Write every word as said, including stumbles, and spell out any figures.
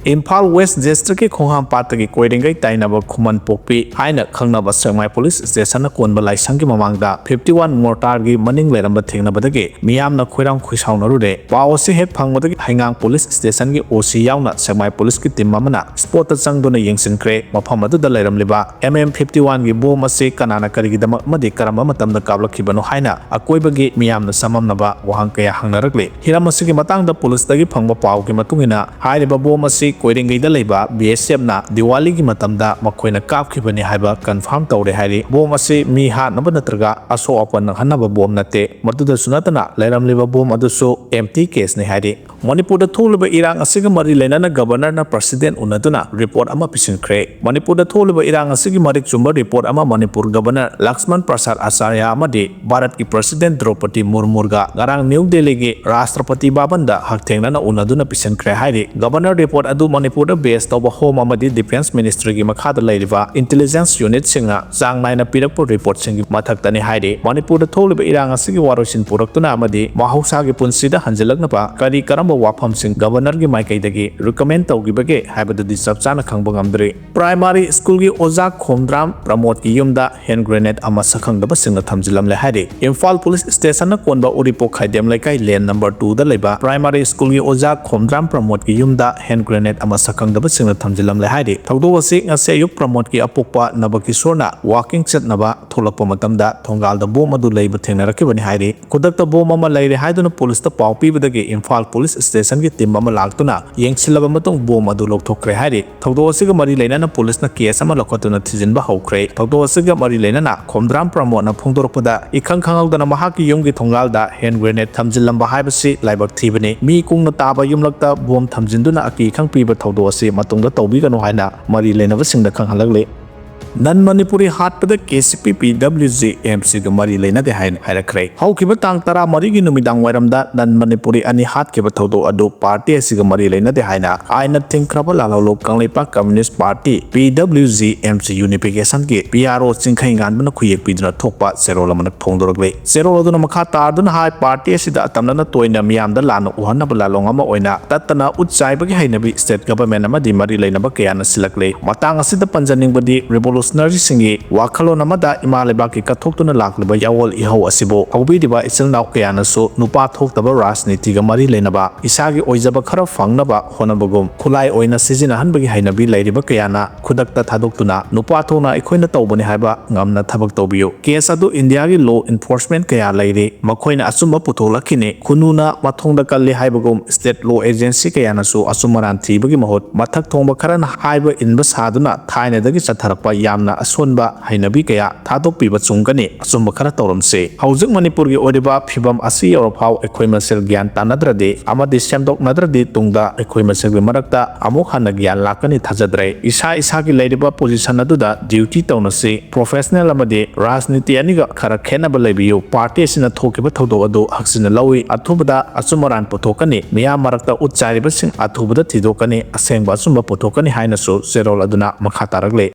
Imphal west ꯗꯤꯁꯇ꯭ꯔꯤꯛꯀꯤ ꯈꯣꯡꯍꯥꯝꯄꯥꯠꯇꯒꯤ ꯀꯣꯏꯔꯦꯡꯒꯩ ꯇꯥꯏꯅꯕ ꯈꯨꯃꯟ ꯄꯣꯛꯄꯤ ꯍꯥꯏꯅ ꯈꯪꯅꯕ ꯁꯦꯛꯃꯥꯏ ꯄꯨꯂꯤꯁ ꯁ꯭ꯇꯦꯁꯟꯅ ꯀꯣꯟꯕ ꯂꯥꯏꯁꯪꯒꯤ ꯃꯃꯥꯡꯗ fifty one mortarꯒꯤ ꯃꯅꯤꯡ ꯂꯩꯔꯝꯕ ꯊꯦꯡꯅꯕꯗꯒꯤ ꯃꯤꯌꯥꯝꯅ ꯈꯣꯏꯔꯥꯡ ꯈꯣꯏꯁꯥꯎꯅꯔꯨꯔꯦ꯫ ꯄꯥꯎ ꯑꯁꯤ ꯍꯦꯛ ꯐꯪꯕꯗꯒꯤ ꯍꯩꯉꯥꯡ ꯄꯨꯂꯤꯁ ꯁ꯭ꯇꯦꯁꯟꯒꯤ O C ꯌꯥꯎꯅ ꯁꯦꯛꯃꯥꯏ ꯄꯨꯂꯤꯁꯀꯤ ꯇꯤꯝ ꯑꯃꯅ ꯁ꯭ꯄꯣꯠꯇ ꯆꯪꯗꯨꯅ ꯌꯦꯡꯁꯤꯟꯈ꯭ꯔꯦ꯫ ꯃꯐꯝ ꯑꯗꯨꯗ ꯂꯩꯔꯝꯂꯤꯕ M M fifty oneꯒꯤ ꯕꯣꯝ ꯑꯁꯤ ꯀꯅꯥꯅ ꯀꯔꯤꯒꯤꯗꯃꯛ ꯑꯃꯗꯤ ꯀꯔꯝꯕ ꯃꯇꯝꯗ ꯀꯥꯞꯂꯛꯈꯤꯕꯅꯣ ꯍꯥꯏꯅ ꯑꯀꯣꯏꯕꯒꯤ ꯃꯤꯌꯥꯝꯅ ꯆꯃꯝꯅꯕ ꯋꯥꯍꯪ ꯀꯌꯥ ꯍꯪꯅꯔꯛꯂꯤ꯫ ꯍꯤꯔꯝ ꯑꯁꯤꯒꯤ ꯃꯇꯥꯡꯗ ꯄꯨꯂꯤꯁꯇꯒꯤ ꯐꯪꯕ ꯄꯥꯎꯒꯤ ꯃꯇꯨꯡ ꯏꯟꯅ, ꯍꯥꯏꯔꯤꯕ ꯕꯣꯝ ꯑꯁꯤ ꯀꯣꯏꯔꯦꯡꯒꯩꯗ ꯂꯩꯕ B S Fꯅ ꯗꯤꯋꯥꯂꯤꯒꯤ ꯃꯇꯝꯗ ꯃꯈꯣꯏꯅ ꯀꯥꯞꯈꯤꯕꯅꯤ ꯍꯥꯏꯕ ꯀꯟꯐꯥꯔꯝ ꯇꯧꯔꯦ ꯍꯥꯏꯔꯤ꯫ ꯕꯣꯝ ꯑꯁꯤ ꯃꯤ ꯍꯥꯠꯅꯕ ꯅꯠꯇ꯭ꯔꯒ ꯑꯁꯣꯛ ꯑꯄꯟ ꯅꯪꯍꯟꯅꯕ ꯕꯣꯝ ꯅꯠꯇꯦ꯫ ꯃꯗꯨꯗꯁꯨ ꯅꯠꯇꯅ, ꯂꯩꯔꯝꯂꯤꯕ ꯕꯣꯝ ꯑꯗꯨꯁꯨ empty caseꯅꯤ ꯍꯥꯏꯔꯤ꯫ ꯃꯅꯤꯄꯨꯔꯗ ꯊꯣꯛꯂꯤꯕ ꯏꯔꯥꯡ ꯑꯁꯤꯒ ꯃꯔꯤ ꯂꯩꯅꯅ ꯒꯕꯔꯅꯔꯅ ꯄ꯭ꯔꯁꯤꯗꯦꯟ ꯎꯅꯗꯨꯅ ꯔꯤꯄꯣꯔꯠ ꯑꯃ ꯄꯤꯁꯤꯟꯈ꯭ꯔꯦ꯫ ꯃꯅꯤꯄꯨꯔꯗ ꯊꯣꯛꯂꯤꯕ ꯏꯔꯥꯡ ꯑꯁꯤꯒꯤ ꯃꯔꯤꯛ ꯆꯨꯝꯕ ꯔꯤꯄꯣꯔꯠ ꯑꯃ ꯃꯅꯤꯄꯨꯔ ꯒꯕꯔꯅꯔ ꯂꯛꯁꯃꯟ ꯄ꯭ꯔꯁꯥꯗ ꯑꯆꯥꯔꯌ ꯑꯃꯗꯤ ꯚꯥꯔꯠꯀꯤ ꯄ꯭ꯔꯁꯤꯗꯦꯟ ꯗ꯭ꯔꯧꯄꯗꯤ ꯃꯨꯔꯃꯨꯒ ꯉꯔꯥꯡ ꯅ꯭ꯌꯨ ꯗꯦꯜꯂꯤꯒꯤ ꯔꯥꯁꯇ꯭ꯔꯄꯇꯤ ꯚꯕꯟꯗ ꯍꯛꯊꯦꯡꯅꯅ ꯎꯅꯗꯨꯅ ꯄꯤꯁꯤꯟꯈ꯭ꯔꯦ ꯍꯥꯏꯔꯤ꯫ ꯒꯕꯔꯅꯔ ꯔꯤꯄꯣꯔꯠ ꯑꯗꯨ ꯃꯅꯤꯄꯨꯔꯗ ꯕꯦꯁ ꯇꯧꯕ ꯍꯣꯝ ꯑꯃꯗꯤ ꯗꯤꯐꯦꯟꯁ ꯃꯤꯅꯤꯁꯇ꯭ꯔꯤꯒꯤ ꯃꯈꯥꯗ ꯂꯩꯔꯤꯕ ꯏꯟꯇꯦꯂꯤꯖꯦꯟꯁ ꯌꯨꯅꯤꯠꯁꯤꯡꯅ ꯆꯥꯡ ꯅꯥꯏꯅ ꯄꯤꯔꯛꯄ ꯔꯤꯄꯣꯔꯠꯁꯤꯡꯒꯤ ꯃꯊꯛꯇꯅꯤ ꯍꯥꯏꯔꯤ꯫ ꯃꯅꯤꯄꯨꯔꯗ ꯊꯣꯛꯂꯤꯕ ꯏꯔꯥꯡ ꯑꯁꯤꯒꯤ ꯋꯥꯔꯣꯏꯁꯤꯟ ꯄꯨꯔꯛꯇꯨꯅ ꯑꯃꯗꯤ ꯃꯍꯧꯁꯥꯒꯤ ꯄꯨꯟꯁꯤꯗ ꯍꯟꯖꯤꯜꯂꯛꯅꯕ ꯀꯔꯤ ꯀꯔꯝꯕ ꯋꯥꯐꯝꯁꯤꯡ ꯒꯕꯔꯅꯔꯒꯤ ꯃꯥꯏꯀꯩꯗꯒꯤ ꯔꯤꯀꯃꯦꯟ ꯇꯧꯈꯤꯕꯒꯦ ꯍꯥꯏꯕꯗꯨꯗꯤ ꯆꯞ ꯆꯥꯅ ꯈꯪꯕ ꯉꯝꯗ꯭ꯔꯤ꯫ ꯄ꯭ꯔꯥꯏꯃꯥꯔꯤ ꯁ꯭ꯀꯨꯜꯒꯤ ꯑꯣꯖꯥ ꯈꯣꯝꯗ꯭ꯔꯥꯝ ꯄ꯭ꯔꯃꯣꯗꯀꯤ ꯌꯨꯝꯗ ꯍꯦꯟ ꯒ꯭ꯔꯦꯅꯦꯗ ꯑꯃ ꯁꯛꯈꯪꯗꯕꯁꯤꯡꯅ ꯊꯝꯖꯤꯜꯂꯝꯂꯦ ꯍꯥꯏꯔꯤ꯫ ꯏꯝꯐꯥꯜ ꯄꯨꯂꯤꯁ ꯁ꯭ꯇꯦꯁꯟꯅ ꯀꯣꯟꯕ ꯎꯔꯤꯄꯣꯛ ꯈꯥꯏꯗꯦꯝ ꯂꯩꯀꯥꯏ ꯂꯦꯟ ꯅꯝꯕꯔ ꯇꯨꯗ ꯂꯩꯕ ꯄ꯭ꯔꯥꯏꯃꯥꯔꯤ ꯁ꯭ꯀꯨꯜꯒꯤ ꯑꯣꯖꯥ ꯈꯣꯝꯗ꯭ꯔꯥꯝ ꯄ꯭ꯔꯃꯣꯗꯀꯤ ꯌꯨꯝꯗ ꯍꯦꯟ ꯒ꯭ꯔꯦꯅꯦꯗ ꯑꯃ ꯁꯛꯈꯪꯗꯕꯁꯤꯡꯅ ꯊꯝꯖꯤꯜꯂꯝꯂꯦ ꯍꯥꯏꯔꯤ꯫ ꯊꯧꯗꯣꯛ ꯑꯁꯤ ꯉꯁꯤ ꯑꯌꯨꯛ ꯄ꯭ꯔꯃꯣꯗꯀꯤ ꯑꯄꯣꯛꯄ ꯅꯕꯀꯤꯁꯣꯔꯅ ꯋꯥꯀꯤꯡ ꯆꯠꯅꯕ ꯊꯣꯛꯂꯛꯄ ꯃꯇꯝꯗ ꯊꯣꯡꯒꯥꯜꯗ ꯕꯣꯝ ꯑꯗꯨ ꯂꯩꯕ ꯊꯦꯡꯅꯔꯛꯈꯤꯕꯅꯤ ꯍꯥꯏꯔꯤ꯫ ꯈꯨꯗꯛꯇ ꯕꯣꯝ ꯑꯃ ꯂꯩꯔꯦ ꯍꯥꯏꯗꯨꯅ ꯄꯨꯂꯤꯁꯇ ꯄꯥꯎ ꯄꯤꯕꯗꯒꯤ ꯏꯝꯐꯥꯜ ꯄꯨꯂꯤꯁ ꯁ꯭ꯇꯦꯁꯟꯒꯤ ꯇꯤꯝ ꯑꯃ ꯂꯥꯛꯇꯨꯅ ꯌꯦꯡꯁꯤꯜꯂꯕ ꯃꯇꯨꯡ ꯕꯣꯝ ꯑꯗꯨ ꯂꯧꯊꯣꯛꯈ꯭ꯔꯦ ꯍꯥꯏꯔꯤ꯫ ꯊꯧꯗꯣꯛ ꯑꯁꯤꯒ ꯃꯔꯤ ꯂꯩꯅꯅ ꯄꯨꯂꯤꯁꯅ ꯀꯦꯁ ꯑꯃ ꯂꯧꯈꯠꯇꯨꯅ ꯊꯤꯖꯤꯟꯕ ꯍꯧꯈ꯭ꯔꯦ꯫ ꯊꯧꯗꯣꯛ ꯑꯁꯤꯒ ꯃꯔꯤ ꯂꯩꯅꯅ ꯈꯣꯝꯗ꯭ꯔꯥꯝ ꯄ꯭ꯔꯃꯣꯗꯅ ꯐꯣꯡꯗꯣꯔꯛꯄꯗ, ꯏꯈꯪ ꯈꯪꯍꯧꯗꯅ ꯃꯍꯥꯛꯀꯤ ꯌꯨꯝꯒꯤ ꯊꯣꯡꯒꯥꯜꯗ ꯍꯦꯟ ꯒ꯭ꯔꯦꯅꯦꯗ ꯊꯝꯖꯤꯜꯂꯝꯕ ꯍꯥꯏꯕꯁꯤ ꯂꯥꯏꯕꯛ ꯊꯤꯕꯅꯤ꯫ ꯃꯤ ꯀꯨꯡꯅ ꯇꯥꯕ ꯌꯨꯝꯂꯛꯇ ꯕꯣꯝ ꯊꯝꯖꯤꯟꯗꯨꯅ ꯑꯀꯤ ꯑꯈꯪ ꯄꯤꯕ ꯊꯧꯗꯣꯛ ꯑꯁꯤ ꯃꯇꯨꯡꯗ ꯇꯧꯕꯤꯒꯅꯨ ꯍꯥꯏꯅ ꯃꯔꯤ ꯂꯩꯅꯕꯁꯤꯡꯗ ꯈꯪꯍꯜꯂꯛꯂꯤ꯫ ꯅꯟ ꯃꯅꯤꯄꯨꯔꯤ ꯍꯥꯠꯄꯗ ꯀꯦ ꯁꯤ ꯄꯤ ꯄꯤ ꯗꯕ꯭ꯂꯤꯎ ꯖꯤ ꯑꯦꯝ ꯁꯤꯒ ꯃꯔꯤ ꯂꯩꯅꯗꯦ ꯍꯥꯏꯅ ꯍꯥꯏꯔꯛꯈ꯭ꯔꯦ꯫ ꯍꯧꯈꯤꯕ ꯇꯥꯡ ꯇꯔꯥꯃꯔꯤꯒꯤ ꯅꯨꯃꯤꯗꯥꯡ ꯋꯥꯏꯔꯝꯗ ꯅꯟ ꯃꯅꯤꯄꯨꯔꯤ ꯑꯅꯤ ꯍꯥꯠꯈꯤꯕ ꯊꯧꯗꯣꯛ ꯑꯗꯨ ꯄꯥꯔꯇꯤ ꯑꯁꯤꯒ ꯃꯔꯤ ꯂꯩꯅꯗꯦ ꯍꯥꯏꯅ ꯑꯥꯏꯟꯅ ꯊꯤꯡꯈ꯭ꯔꯕ ꯂꯥꯜꯍꯧꯂꯨ ꯀꯪꯂꯩꯄꯥꯛ ꯀꯝꯌꯨꯅꯤꯁ꯭ꯠ ꯄꯥꯔꯇꯤ, ꯄꯤ W G M C, ꯌꯨꯅꯤꯐꯤꯀꯦꯁꯟꯒꯤ P R ꯑꯣ ꯆꯤꯡꯈꯩꯉꯥꯟꯕꯅ ꯈꯨꯌꯦꯛ ꯄꯤꯗꯨꯅ ꯊꯣꯛꯄ ꯆꯦꯔꯣꯜ ꯑꯃꯅ ꯐꯣꯡꯗꯣꯔꯛꯂꯤ꯫ ꯆꯦꯔꯣꯜ ꯑꯗꯨꯅ ꯃꯈꯥ ꯇꯥꯗꯨꯅ ꯍꯥꯏ, ꯄꯥꯔꯇꯤ ꯑꯁꯤꯗ ꯑꯇꯝꯅꯅ ꯇꯣꯏꯅ ꯃꯤꯌꯥꯝꯗ ꯂꯥꯟꯅ ꯎꯍꯟꯅꯕ ꯂꯥꯂꯣꯡ ꯑꯃ ꯑꯣꯏꯅ ꯇꯠꯇꯅ ꯎꯠ ꯆꯥꯏꯕꯒꯤ ꯍꯩꯅꯕꯤ ꯁ꯭ꯇꯦꯠ ꯒꯚꯔꯟꯃꯦꯟꯠ ꯑꯃꯗꯤ ꯃꯔꯤ ꯂꯩꯅꯕ ꯀꯌꯥꯅ ꯁꯤꯜꯂꯛꯂꯤ꯫ ꯃꯇꯥꯡ ꯑꯁꯤꯗ ꯄꯟꯖꯅꯤꯡꯕꯗꯤ, ꯔꯤꯚꯣꯂꯨꯁꯅꯔꯤꯁꯤꯡꯒꯤ ꯋꯥꯈꯜꯂꯣꯟ ꯑꯃꯗ ꯏꯃꯥ ꯂꯩꯕꯥꯛꯀꯤ ꯀꯠꯊꯣꯛꯇꯨꯅ ꯂꯥꯛꯂꯤꯕ ꯌꯥꯑꯣꯜ ꯏꯍꯧ ꯑꯁꯤꯕꯨ ꯍꯧꯕꯤꯔꯤꯕ ꯏꯆꯤꯜ ꯏꯅꯥꯎ ꯀꯌꯥꯅꯁꯨ ꯅꯨꯄꯥ ꯊꯣꯛꯇꯕ ꯔꯥꯖꯅꯤꯇꯤꯒ ꯃꯔꯤ ꯂꯩꯅꯕ ꯏꯁꯥꯒꯤ ꯑꯣꯏꯖꯕ ꯈꯔ ꯐꯪꯅꯕ ꯍꯣꯠꯅꯕꯒꯨꯝ ꯈꯨꯠꯂꯥꯏ ꯑꯣꯏꯅ ꯁꯤꯖꯤꯟꯅꯍꯟꯕꯒꯤ ꯍꯩꯅꯕꯤ ꯂꯩꯔꯤꯕ ꯀꯌꯥꯅ ꯈꯨꯗꯛꯇ ꯊꯥꯗꯣꯛꯇꯨꯅ ꯅꯨꯄꯥ ꯊꯣꯛꯅ ꯑꯩꯈꯣꯏꯅ ꯇꯧꯕꯅꯤ ꯍꯥꯏꯕ ꯉꯝꯅ ꯊꯕꯛ ꯇꯧꯕꯤꯌꯨ꯫ ꯀꯦꯁ ꯑꯗꯨ ꯏꯟꯗꯤꯌꯥꯒꯤ ꯂꯣ ꯏꯟꯐꯣꯔꯁꯃꯦꯟꯠ ꯀꯌꯥ ꯂꯩꯔꯤ, ꯃꯈꯣꯏꯅ ꯑꯆꯨꯝꯕ ꯄꯨꯊꯣꯛꯂꯛꯈꯤꯅꯤ꯫ ꯈꯨꯅꯨꯅ ꯃꯊꯣꯡꯗ ꯀꯜꯂꯤ ꯍꯥꯏꯕꯒꯨꯝ ꯁ꯭ꯇꯦꯠ ꯂꯣ ꯑꯦꯖꯦꯟꯁꯤ ꯀꯌꯥꯅꯁꯨ ꯑꯆꯨꯝ ꯑꯔꯥꯟ ꯊꯤꯕꯒꯤ ꯃꯍꯨꯠ ꯃꯊꯛ ꯊꯣꯡꯕ ꯈꯔꯅ ꯍꯥꯏꯕ ꯏꯟꯕ ꯁꯥꯗꯨꯅ ꯊꯥꯏꯅꯗꯒꯤ ꯆꯠꯊꯔꯛꯄ ꯌꯥꯝꯅ ꯑꯁꯣꯟꯕ ꯍꯩꯅꯕꯤ ꯀꯌꯥ ꯊꯥꯗꯣꯛꯄꯤꯕ ꯆꯨꯝꯒꯅꯤ꯫ ꯑꯆꯨꯝꯕ ꯈꯔ ꯇꯧꯔꯝꯁꯤ꯫ ꯍꯧꯖꯤꯛ ꯃꯅꯤꯄꯨꯔꯒꯤ ꯑꯣꯏꯔꯤꯕ ꯐꯤꯕꯝ ꯑꯁꯤ ꯌꯧꯔꯐꯥꯎ ꯑꯩꯈꯣꯏ ꯃꯁꯦꯜ ꯒ꯭ꯌꯥꯟ ꯇꯥꯅꯗ꯭ꯔꯗꯤ ꯑꯃꯗꯤ ꯁꯦꯝꯗꯣꯛꯅꯗ꯭ꯔꯗꯤ ꯇꯨꯡꯗ ꯑꯩꯈꯣꯏ ꯃꯁꯦꯜꯒꯤ ꯃꯔꯛꯇ ꯑꯃꯨꯛ ꯍꯟꯅ ꯒ꯭ꯌꯥꯟ ꯂꯥꯛꯀꯅꯤ ꯊꯥꯖꯗ꯭ꯔꯦ꯫ ꯏꯁꯥ ꯏꯁꯥꯒꯤ ꯂꯩꯔꯤꯕ ꯄꯣꯖꯤꯁꯟ ꯑꯗꯨꯗ ꯗ꯭ꯌꯨꯇꯤ ꯇꯧꯅꯁꯤ꯫ ꯄ꯭ꯔꯣꯐꯦꯁꯅꯦꯜ ꯑꯃꯗꯤ ꯔꯥꯖꯅꯤꯇꯤ ꯑꯅꯤꯒ ꯈꯔ ꯈꯦꯠꯅꯕ ꯂꯩꯕꯤꯌꯨ꯫ ꯄꯥꯔꯇꯤ ꯑꯁꯤꯅ ꯊꯣꯛꯈꯤꯕ ꯊꯧꯗꯣꯛ ꯑꯗꯨ ꯍꯛꯆꯤꯟꯅ ꯂꯧꯏ꯫ ꯑꯊꯨꯕꯗ ꯑꯆꯨꯝ ꯑꯔꯥꯟ ꯄꯨꯊꯣꯛꯀꯅꯤ꯫ ꯃꯤꯌꯥꯝ ꯃꯔꯛꯇ ꯎꯠ ꯆꯥꯏꯔꯤꯕꯁꯤꯡ ꯑꯊꯨꯕꯗ ꯊꯤꯗꯣꯛꯀꯅꯤ꯫ ꯑꯁꯦꯡꯕ ꯑꯆꯨꯝꯕ ꯄꯨꯊꯣꯛꯀꯅꯤ ꯍꯥꯏꯅꯁꯨ ꯆꯦꯔꯣꯜ ꯑꯗꯨꯅ ꯃꯈꯥ ꯇꯥꯔꯛꯂꯤ꯫